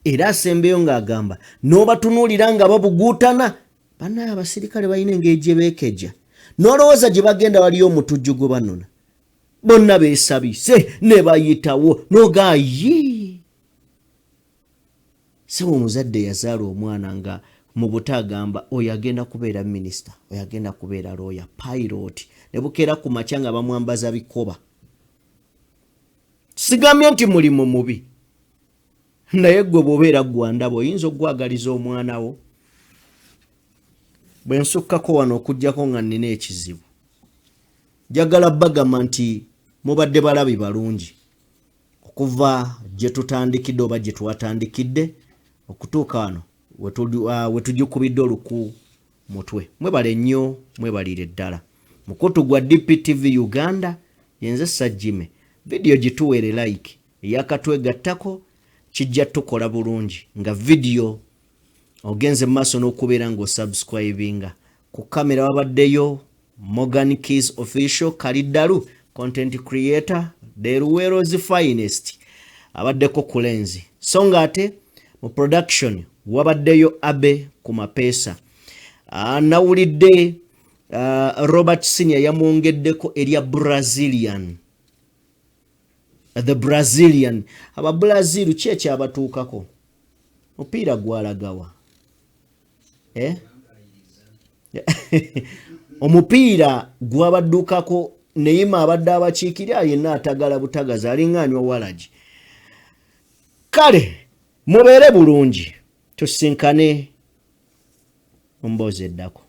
Speaker 4: Era asembeyo ng'agamba n'obatunuulira nga babuguutana, bannaye abasirikale balina engeri gye beekeja, n'olowooza gye bagenda waliyo omutujju gwe banona, bonna beesabise ne bayitawo n'ogayi. Sebo omuzadde yazaala omwana nga mu buto agamba oyo agenda kubeera minisita, oyo agenda kubeera looya, pilot, ne bukeera ku makya nga bamwambaza bikoba. Sigambye nti mulimu mubi, naye gwe bw'obeera gwandaba oyinza okugwagaliza omwana wo. Bwe nsukkako wano okuggyako nga nnina ekizibu, njagala bagamba nti mubadde balabi balungi okuva gye tutandikidde oba gye twatandikidde okutuuka wano we tugikubidde oluku mutwe. Mwebale nnyo, mwebalire ddala. Mukutu gwa DPTV Uganda, yenze Sajjime. Vidiyo gituweere like, eyakatwegattako kijja tukola bulungi nga vidiyo ogenze mu maaso n'okubeera ng'osubscribinga. Ku kamera wabaddeyo Morgan Keys Official, Kaliddalu content creator, the Luwero's finest, abaddeko ku lenzi. So ng'ate mu production wabaddeyo Abe ku mapeesa. Nawulidde Robert Senior yamwongeddeko erya Brazilian, the Brazilian. Ababrazil ki ekyabatuukako? Mupiira gwalagawa, eh? Omupiira gwabaddukako. Neyima abadde abakiikirira yenna atagala butagazi, alinga anywa walagi. Kale mubeere bulungi, tusinkane mu mboozi eddako.